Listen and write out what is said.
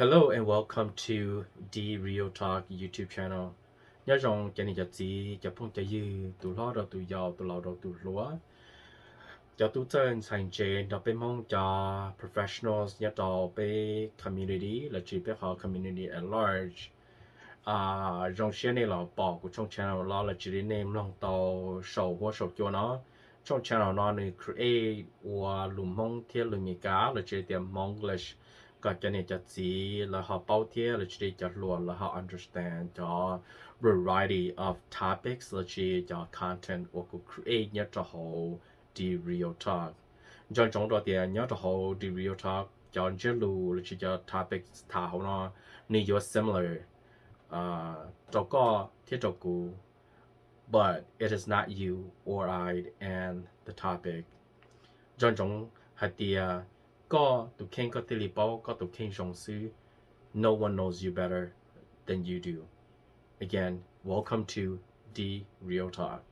Hello and welcome to the Real Talk YouTube channel. Nyob zoo cov niam cov txiv, cov phooj cov ywg, tus hlob rau tus yau, tus laus rau tus hluas, cov tub txawj ntxhais ntse nrog peb Hmoob cov professionals nyob rau peb community los sis peb qhov community at large. Zoo siab nej los pom kuv tshooj channel no los sis li nej mloog tau saum huab saum cua no. Tshooj channel no nws create ua lus Hmoob thiab lus Meskas los sis tias Hmonglish, kom cov niam cov txiv lawv ho paub thiab los sis li cov hluas lawv ho understand cov variety of topics los sis cov content uas kuv create nyob rau hauv The Real Talk. Nco ntsoov rau tias nyob rau hauv The Real Talk cov ntsiab lus los sis cov topics tham hauv no nws yuav similar rau koj thiab rau kuv, but it is not you or I and the topic. Nco ntsoov hais tias koj tus kheej koj thiaj li paub koj tus kheej zoo xwb. No one knows you better than you do. Again, welcome to The Real Talk.